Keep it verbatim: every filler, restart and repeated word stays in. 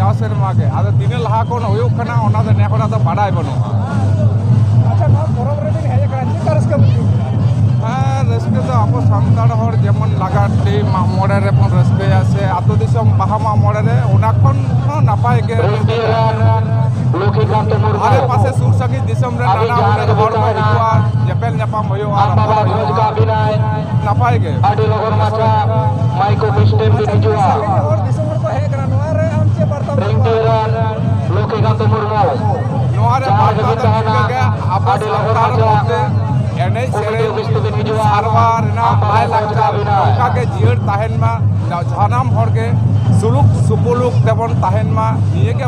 ᱡᱟᱣ ᱥᱮᱨᱢᱟ ᱜᱮ᱾ ᱟᱫᱚ ᱛᱤᱱᱟᱹᱜ ᱞᱟᱦᱟ ᱠᱷᱚᱱ ᱦᱩᱭᱩᱜ ᱠᱟᱱᱟ, ᱚᱱᱟ ᱫᱚ ᱱᱮ ᱦᱚᱲᱟᱜ ᱫᱚ ᱵᱟᱰᱟᱭ ᱵᱟᱹᱱᱩᱜᱼᱟ᱾ ᱟᱪᱪᱷᱟ, ᱱᱚᱣᱟ ᱯᱚᱨᱚᱵᱽ ᱨᱮᱵᱤᱱ ᱦᱮᱡ ᱟᱠᱟᱱᱟ, ᱪᱮᱫ ᱞᱮᱠᱟ ᱨᱟᱹᱥᱠᱟᱹ ᱵᱩᱡᱷᱟᱹᱣ ᱠᱮᱫᱟ? ᱦᱮᱸ, ᱨᱟᱹᱥᱠᱟᱹ ᱫᱚ ᱟᱵᱚ ᱥᱟᱱᱛᱟᱲ ᱦᱚᱲ ᱡᱮᱢᱚᱱ ᱞᱟᱜᱟᱛ ᱢᱟᱜ ᱢᱚᱬᱮ ᱨᱮᱵᱚᱱ ᱨᱟᱹᱥᱠᱟᱹᱭᱟ ᱥᱮ ᱟᱹᱛᱩ ᱫᱤᱥᱚᱢ ᱵᱟᱦᱟ ᱢᱟᱜ ᱢᱚᱬᱮ ᱨᱮ, ᱚᱱᱟ ᱠᱷᱚᱱ ᱦᱚᱸ ᱱᱟᱯᱟᱭ ᱜᱮ ᱨᱟᱹᱥᱠᱟᱹ᱾ ᱞᱚᱠᱠᱷᱤᱠᱟᱱᱛ ᱢᱩᱨᱢᱩ᱾ ᱟᱲᱮ ᱯᱟᱥᱮ ᱥᱩᱨ ᱥᱟᱺᱜᱤᱧ ᱫᱤᱥᱚᱢ ᱨᱮ ᱟᱹᱰᱤ ᱱᱟᱱᱟ ᱡᱟᱦᱟᱸ ᱦᱩᱱᱟᱹᱨ ᱨᱮ ᱦᱚᱲ ᱠᱚ ᱦᱩᱭᱩᱜᱼᱟ᱾ ᱦᱤᱡᱩᱜᱼᱟ, ᱧᱮᱯᱮᱞ ᱧᱟᱯᱟᱢ ᱦᱩᱭᱩᱜᱼᱟ, ᱟᱢ ᱨᱚᱯᱚᱲ ᱵᱟᱵᱟ ᱦᱩᱭᱩᱜᱼᱟ᱾ ᱵᱷᱚᱡᱽ ᱠᱟᱹᱢᱤ ᱱᱟᱭ᱾ ᱱᱟᱯᱟᱭ ᱜᱮ᱾ ᱟᱹᱰᱤ ᱞᱚᱜᱚᱱ ᱢᱟᱪᱷᱟ ᱢᱟᱭᱤᱠ ᱠᱚ ᱥᱤᱥᱴᱮᱢ ᱵᱤᱱ ᱦᱤᱡᱩᱜᱼᱟ᱾ ᱥᱟᱺᱜᱤᱧ ᱦᱚᱲ ᱫᱤᱥᱚᱢ ᱦᱚᱲ ᱠᱚ ᱦᱮᱡ ᱟᱠᱟᱱᱟ, ᱱᱚᱣᱟ ᱨᱮ ᱟᱢ ᱪᱮᱫ ᱵᱟᱨᱛᱟᱢ ᱨᱤᱝᱴᱩ ᱮᱢᱟ? ᱨᱮᱱ ᱞᱚᱠᱠᱷᱤᱠᱟᱱᱛ ᱢᱩᱨᱢᱩ᱾ ᱱᱚᱣᱟ ᱨᱮ ᱡᱟᱦᱟᱸ ᱵᱟᱨᱛᱟ ᱨᱮᱜᱮ ᱫᱚ ᱛᱟᱦᱮᱱᱟ, ᱱᱤᱝᱠᱟᱹ ᱜᱮ, ᱟᱵᱚ ᱟᱹᱰᱤ ᱞᱚᱜᱚᱱ ᱥᱟᱱᱛᱟᱲ ᱢᱟᱪᱷᱟ ᱢᱚᱫᱽᱫᱷᱮ ᱮᱱᱮᱡ ᱠᱚᱢᱤᱴᱤ ᱥᱮᱨᱮᱧ ᱚᱯᱷᱤᱥ ᱛᱮᱵᱤᱱ ᱦᱤᱡᱩᱜᱼᱟ᱾ ᱥᱟᱨᱣᱟ ᱨᱮᱱᱟᱜ ᱟᱢ ᱵᱟᱵᱟ ᱵᱷᱚᱡᱽ ᱞᱟᱭᱼᱞᱟᱠᱪᱟᱨ ᱠᱟᱹᱢᱤ ᱱᱟᱭ᱾ ᱱᱚᱝᱠᱟ ᱜᱮ ᱡᱤᱭᱟᱹᱲ ᱛᱟᱦᱮᱱ ᱢᱟ, ᱥᱟᱱᱟᱢ ᱦᱚᱲ ᱜᱮ ᱥᱩᱞᱩᱠ ᱥᱩᱯᱩᱞᱩᱠ ᱛᱮᱵᱚᱱ ᱛᱟᱦᱮᱱ ᱢᱟ, ᱱᱤᱭᱟᱹ ᱜᱮ